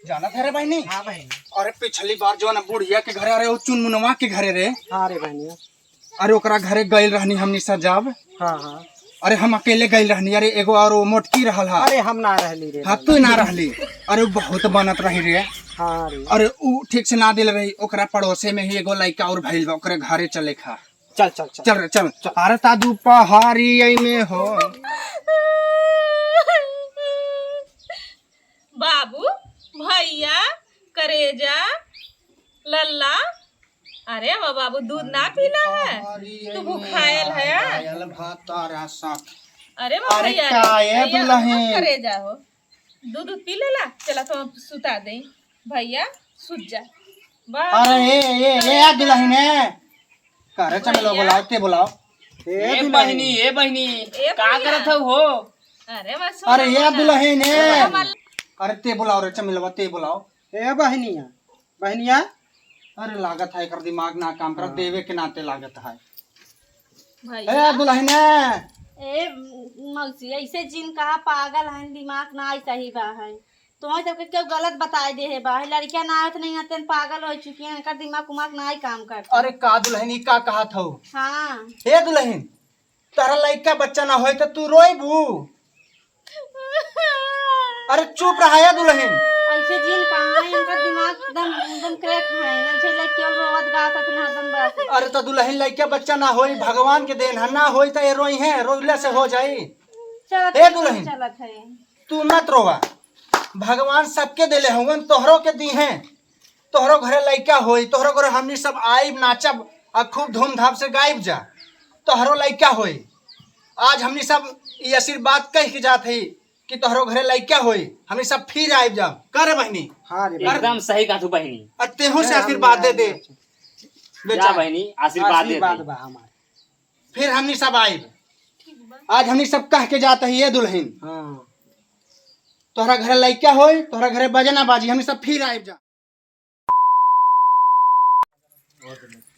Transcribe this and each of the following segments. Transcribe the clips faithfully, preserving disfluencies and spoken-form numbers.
जानत है रे बहिनी? हाँ बहिनी। अरे पिछली बार जो ना बुढ़िया के घरे, अरे वो चुनमुनवा के घरे रे। हाँ रे बहिनी। अरे ओकरा घरे गइल रहनी हमनी सब जब। हाँ, हाँ। अरे हम अकेले गइल रहनी, अरे एगो और वो मोटकी रहल हा। अरे हम ना रहली रे हाँ, बहिनी। तू ना रहली। अरे वो बहुत बनत रही रे। हाँ रे। अरे उ ठीक से ना दिल रही, ओकरा पड़ोसे में ही एगो लइका और भइल बा, ओकरे घरे चले खा। चल, चल, चल। चल रे, चल। चल। अरे ता दुपहरी आई में हो। बाबू, भैया, करेजा, लल्ला, अरे वाह बाबू, दूध ना पीला है? अरे तू भुखायल है? घायल भातारा साथ। अरे वाह अरे भैया, काहे भैया, दुलहिन? मत करेजा हो। दूध, दूध पी लेला, चला तो सुता दे। भैया, सुत जा। वाह। अरे ए, ए, ए, ए, दुलहिन है। का रे चमेलवा, भैया। बुलाओ, ते बुलाओ। ए ए दुलहिन। बहिनी, ए बहिनी, ए का भैया। करत हऊ हो? अरे बस अरे सुना ये ना। दुलहिन है। अरे हमार अरे ते बुलाओ रे चमेलवा, ते बुलाओ। ए बहिनिया, बहिनिया। अरे लागत है एकर दिमाग ना काम करत, हाँ। देवे के नाते लागत है। भैया। ए दुलहिन है। ए मौसी, ऐसे जिन कहा पागल है, दिमाग ना सही बा है। तोहरे सबके केहू गलत बताए दे है बा। लड़कियां ना आवत नहीं हतन, पागल हो चुकी हैं, इनका दिमाग उमाग ना ही काम करता। अरे का दुलहिन, ई का कहत हऊ? हाँ। हे दुलहिन, तहरा लइका बच्चा ना होई त तू रोइबू? अरे चुप रहा या दुलहिन। ऐसे जिन कहाँ है, इनका दिमाग एकदम, एकदम crack है। ऐसे लइके केवल रोवत गावत हथिन हरदम बस। अरे त दुलहिन लइका बच्चा ना होई, भगवान के देन है, ना होई त ये रोई है, रोइला से हो जाई। चलत हे है, दुलहिन। चलत है। तू मत रोवा, भगवान सबके देले हवन, तोहरो के दी हैं। तोहरो घरे लइका होई, तोहरो घरे हमनी सब आइब, नाचब आ खूब धूमधाम से गाइब जा। तोहरो लइका होई। आज हमनी सब ई आशीर्वाद कह के जात हई कि तोहरो घरे लइका होई, हमनी सब फिर आइब जाब। का रे बहिनी? हाँ रे एकदम सही कहत हऊ बहिनी। आ तेहू से आशीर्वाद दे दे। ले जा जा। बहिनी, आशीर्वाद दे आशीर्वाद दे। बा हमार। फिर हमनी सब आइब। आज हमनी सब कह के जात हई, ए दुलहिन। हाँ। तोहरा घरे लइका होई, तोहरा घरे बजना बाजी, हमनी सब फिर आइब जा।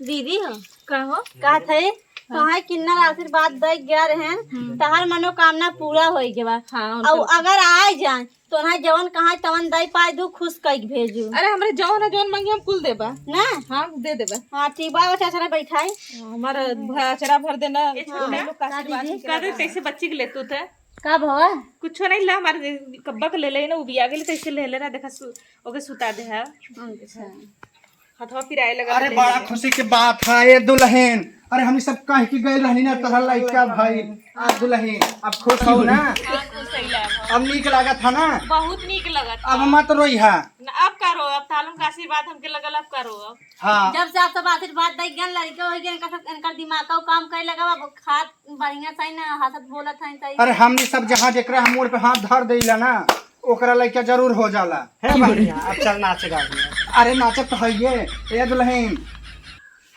दीदी हो। का हो? कहत है, तोहार किन्नर आशीर्वाद दे गया रहन, हम्म। तोहार मनोकामना पूरा होई गवा। हाँ, और उनकर अगर आए जाए, तोहार जवन कहा तवन दे पाए दू, खुश कई के भेजू। अरे, हमरे जवन है, जवन मंगी, हम कुल देबा। ना? हाँ, दे देबा। हाँ, ठीक बा, अच्छा, अच्छा, बैठाई। हमारा भ-, अचरा भर देना, हाँ, उन्हें लोग का का आशीर्वाद दीदी? हमके का दे, लगा। कैसे बच्ची के ले तू थे? का भवा? कुछो नहीं ला, हमारे कब्बा के ले ले ना, उबिया गेली, तो इसे ले ले रहा, देखा सु-, ओके सुता दे है। अच्छा। हथवा पिराए लगा अरे, तो बड़ा ले ले। खुशी के बात है, ए दुलहिन। अरे, हमनी सब कह के गइल रहनी ना, तोहरा लइका भाई। आ दुलहिन, अब खुश हो ना? हाँ, खुश है, अब। अब नीक लागत है ना? बहुत नीक लागत अब है। मत रोई है। न, अब का रो, अब तालुम का आशीर्वाद हमके लगल, अब का रो अब। हाँ। जब से आप सब आशीर्वाद दे गन लड़के हो गए, इनका सब, इनकर दिमाग का काम करे लगा, अब खात बढ़िया सही ना, हंसत बोलत है सही। अरे हमनी सब जहाँ जेकरा हम मूड़ पे हाथ धर देला ना, ओकरा लइका जरूर हो जाला। हे बहिनिया, अब चल नाच गा। अरे नाचत तो है ये, ए दुलहिन,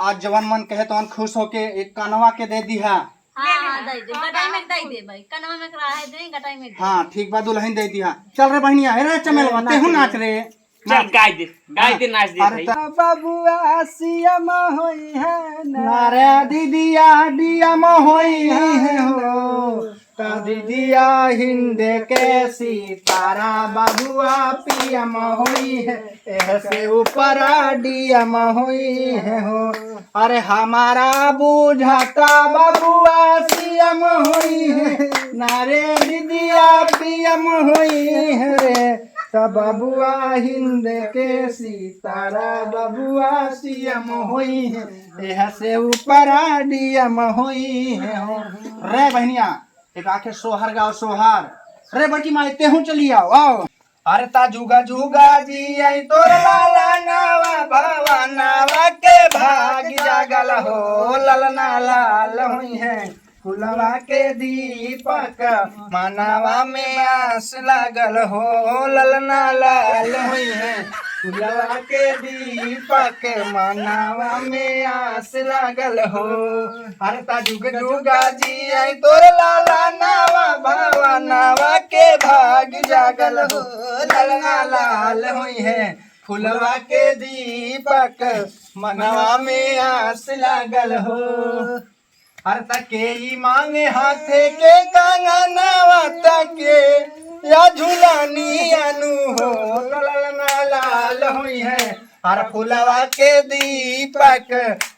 आज जवन मन कहे तवन खुश होके एक कनवा के दे दिहा। हाँ, हाँ, दे दे, गटाई में दे दे भाई, कनवा में रहा है दे, गटाई में दे। हाँ, ठीक बा, दुलहिन दे दिहा। चल रे बहिनिया, हे रे चमेलवा, ए, तेहू नाच नाच रे। रे। चल, गाय दे, गाय दे, नाच दे अरे भाई। त बबुआ सीएम होई है ना। अरे दीदिया डीएम होई है हो। त दीदिया हिंद के सितारा बबुआ पीएम होई है। एहसे ऊपरा डीएम होई है हो। अरे हमारा बुझाता बबुआ सीएम होई है। ना रे दीदिया पीएम होई है रे। त बबुआ हिंद के सितारा बबुआ सीएम होई है, एह से ऊपरा डीएम होई है हो। रे बहनिया, एक आखे सोहर गाओ सोहर। रे बड़की माई, तेहू चली आओ, आओ। अरे ता जुगा जुगा जी आई तोर लाला नावा, भवनावा के भाग जागल हो, ललना लाल होई है। फुलवा के दीपक मनवा में आस लागल हो, ललना लाल होई है। फुलवा के दीपक मनवा में आस लागल हो। अरे ता जुग जुगा जी आई तोर लाला नावा, भवनावा के भाग जागल हो, ललना लाल होई है। फुलवा के दीपक मनवा में आस लागल हो। हर तके ई मांगे हाथे के कंगनवा तके या झुलानी अनु हो। ललना लाल होई है। अरे फुलवा के दीपक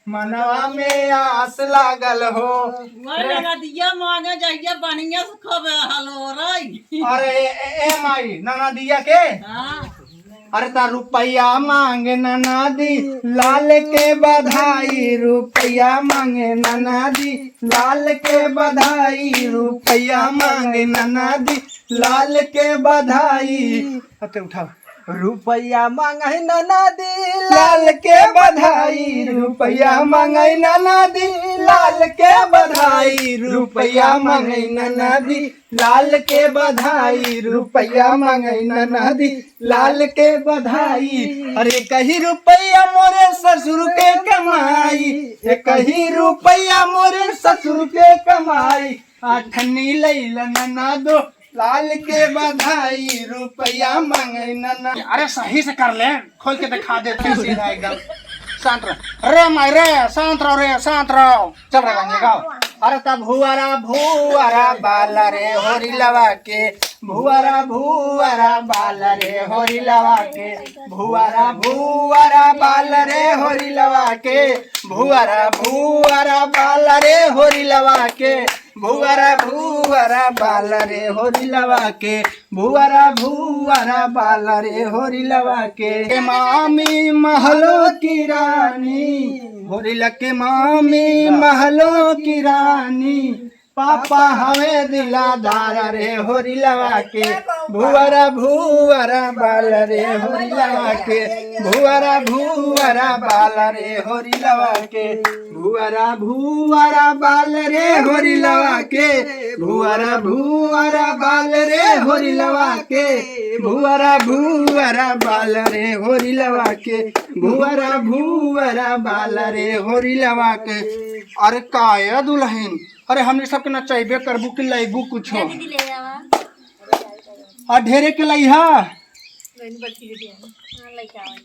मनवा में आस लागल हो। वही ननदिया मांगे जाइए, बढ़िया से खूब हलोरई। अरे ए, ए, ए माई, ननदिया के? हाँ। अरे ता रुपया मांगे ननदी, लाल के बधाई, रुपया मांगे ननदी, लाल के बधाई, रुपया मांगे ननदी, लाल के बधाई। अते उठाओ। रुपया मांगै ननदी, लाल के बधाई, रुपया मांगै ननदी, लाल के बधाई, रुपया मांगै ननदी, लाल के बधाई, रुपया मांगै ननदी, लाल के बधाई। अरे कही रुपया मोरे ससुर के कमाई, ए कही रुपया मोरे ससुर के कमाई, अठन्नी लैला ननदो, लाल के बधाई, रुपया मांगै ननद। अरे सही से कर ले, खोल के दिखा दे, फिर सीधा एकदम। शांत रह। रे माई रे, शांत रहो रे, शांत रहो। चल रे बहनिया गाओ। अरे तब भुअरा भुअरा बाल रे होरी लवा के, भुअरा भुअरा बाल रे होरी लवा के, भुअरा भुअरा बाल रे होरी लवा के, भुअरा भुअरा बाल रे होरी लवा के, भुअरा भुअरा बाल रे होरी लवा के, भुअरा भुअरा बाल रे होरी लवा के। ए मामी महलो की रानी, होरी लके मामी महलो की रानी, पापा हवे दिलादार रे होरी लवा के, भुअरा भुअरा बाल रे होरी लवा के, भुअरा भुअरा बाल रे होरी लवा के, भुअरा भुअरा बाल रे होरी लवा के, भुअरा भुअरा बाल रे होरी लवा के, भुअरा भुअरा बाल रे होरी लवा के, भुअरा भुअरा बाल रे होरी लवा के। अरे काया दुलहिन, अरे हमनी सबके नचैबे करबू कि लैबू कुछो? ले दीदी, ले आवा। आ ढेरे के लैहा। बहन बड़की दीदी है। हाँ, लैके आवा।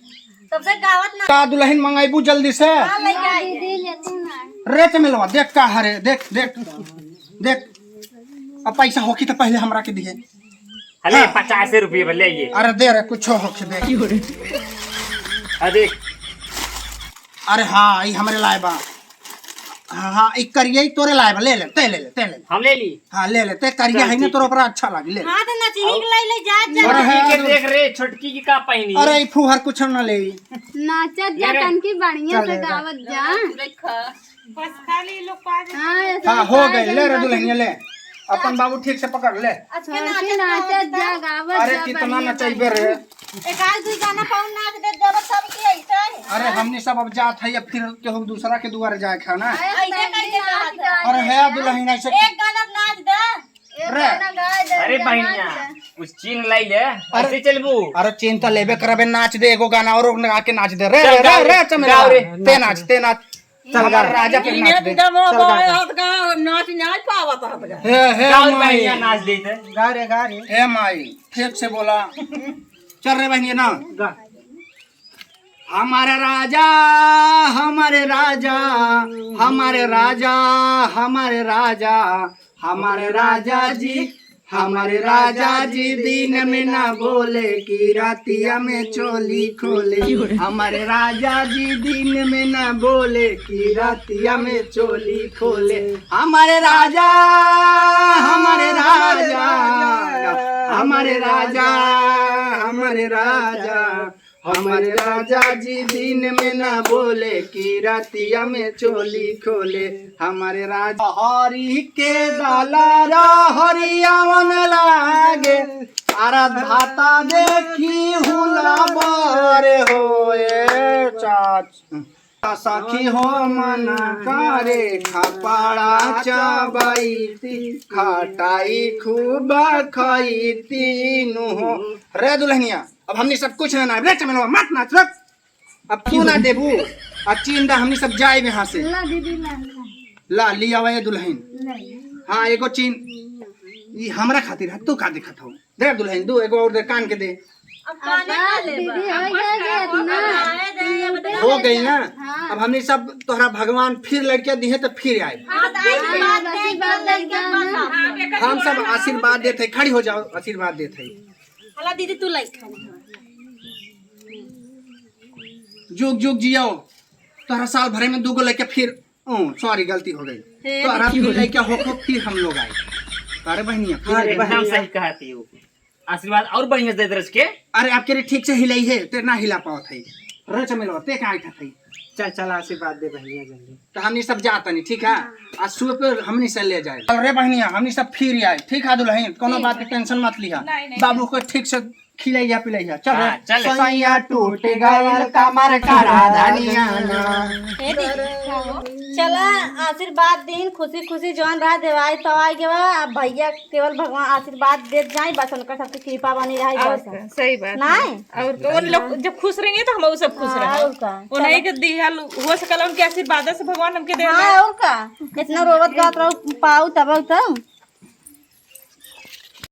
तब से गावत ना। का दुलहिन मंगैबू जल्दी से? हाँ, लैके आई। दीदी, ले तू ना। रे चमेलवा, देख का हरे, देख, देख, देख। अब पैसा होखी तो पहले हमरा के दिहे। अले, हाँ। पचास रुपये में ले आइए। अरे दे रे, कुछो होखी दे। अरे। अरे हाँ, ई हमरे लाए बा। हाँ, हाँ, ई करिया ई तोरे लाए बा, ले ले, ते ले ले, ते ले ले। हम ले ली। हाँ, ले ले, ते करिया चल, है ना, ठीक तोर है। ओकरा अच्छा लागी, ले। हाँ, तो नचही के लाई ले, जा, जा। अरे छोटकी हाँ, के अरे। देख रे, छोटकी की का पहनी है? अरे, ई फुहर कुछ ना ले। नाचत जा, ले रे। तनकी बढ़िया चल से रे, जा। गावत जा। बस खाली लोग पाँच हाँ, ऐसे हाँ, हो पाँच गई, जन ले रे बाकी दुलहिनिया, ले। अपन बाबू ठीक से पकड़ ले। आज के छोटकी नाचत नाचत जा, जा। गावत अरे, जा, कितना बढ़िया नचैबे रे। बढ़िया। एक आध दुई गाना पाउन नाच दे, जब सब के ऐसे है। अरे, हमनी सब अब जात है, अब फिर केहू दूसरा के दुआरे जाए खाना। अरे, ऐसे कैसे नाच गावत है? अरे, है दुलहिन ऐसे। एक गाना नाच दे। एक रे। गाना गा दे, अरे गाना बहिनिया, गा दे। कुछ चीन लाई ले, अरे, ऐसे चलबू। अरे, चीन तो लेबे करबे, नाच दे, एगो गाना और गा के नाच दे। रे, चल, रे, गाओ रे, रे, रे, चमेलवा। गाओ रे। ते नाच, ते नाच। चल, हमार गाओ। राजा पे इन्हें नाच दे। दमो चल, गा, बाया गा। हाथ का नाच नहीं पावत हाथ का। हे, हे, गाओ रे माई। बहिनिया, नाच दे इधर। गा रे, गा रे। हे माई, ठीक से बोला। चल रे बहिनिया, ना। गा। हमारे राजा, हमारे राजा, हमारे राजा, हमारे राजा, हमारे राजा जी, हमारे राजा जी दिन में ना बोले कि रातिया में चोली खोले। हमारे राजा जी दिन में ना बोले कि रातिया में चोली खोले। हमारे राजा, हमारे राजा, हमारे राजा, हमारे राजा। हमारे राजा जी दिन में ना बोले कि रातिया में चोली खोले। हमारे राजा हरी के डाला हरियावन लागे, अरे भाता देखी हुला बारे होए चाच। सखी हो मन करे खपड़ा चबैती, खटाई खूब खैती नु हो। रे दुलहिनिया, अब हमनी सब कुछ ना ना, रे चमेलवा, मत नाच, रुक। अब तू ना देबू, अब चीन दा, हमनी सब जाए यहाँ से। ला दीदी, ला, ला। ला, लियावा ये दुलहिन। ला। हाँ, एगो चीन, ई हमरा खातिर है, तू का देखत हो? दे दुलहिन, दू एगो और दे, कान के दे। अब काने का लेबा? दीदी, हो गया, दीदी, ना। हो गई ना? हाँ। अब हमनी सब तोहरा भगवान फिर लड़कियां दिहे तो फिर आए। हाँ, तो आशीर्वाद हाँ, दे, आशीर्वाद दे, लड़कियां हाँ। पास। हम सब आशीर्वाद देते, खड़ी हो जाओ, आशीर्वाद देते। हला दीदी, तू लाइक खा। जुग जुग जियो। तोहरा साल भरे में दूगो लइका फिर, ओ सॉरी, गलती हो गई। तोहरा फिर लइका हो, हो, फिर हम लोग आए। अरे बहनिया, फिर अरे एकदम बहनिया। सही कहती हो। आशीर्वाद और बढ़िया से दे दे रच के। अरे आपके लिए ठीक से हिलाई है, ते ना हिला पावत है। रे चमेलवा, ते का आइठा थई? चल चल, आशीर्वाद दे बहनिया जल्दी। तो हमनी सब जाता नहीं, ठीक है? आज सुबह पे हमनी से ले जाए। और रे बहनिया, हमनी सब फिर आए, ठीक है दुल्हन? कोनो बात के टेंशन मत लिहा। नहीं, नहीं, बाबू को ठीक से खिलैया पिलैया। चल हाँ, रे। चल। सैया टूट गयल कमर करा धनिया ना। ए दीदी, चला आशीर्वाद दीन, खुशी खुशी जौन रहा देवाई तवाई के बा। अब भैया केवल भगवान आशीर्वाद देत जाई, बस उनकर सबके कृपा बनी रही और बस। का, सही बात है। नहीं? और का, उन लोग जब खुश रहेंगे तो हम सब खुश हाँ, रहेंगे। और का? उन्हीं चलो। के दिहल हो सकल उनके आशीर्वाद से भगवान हमके दे हाँ, दे। और का? इतना रोवत गावत रहो, पाऊ तब तो।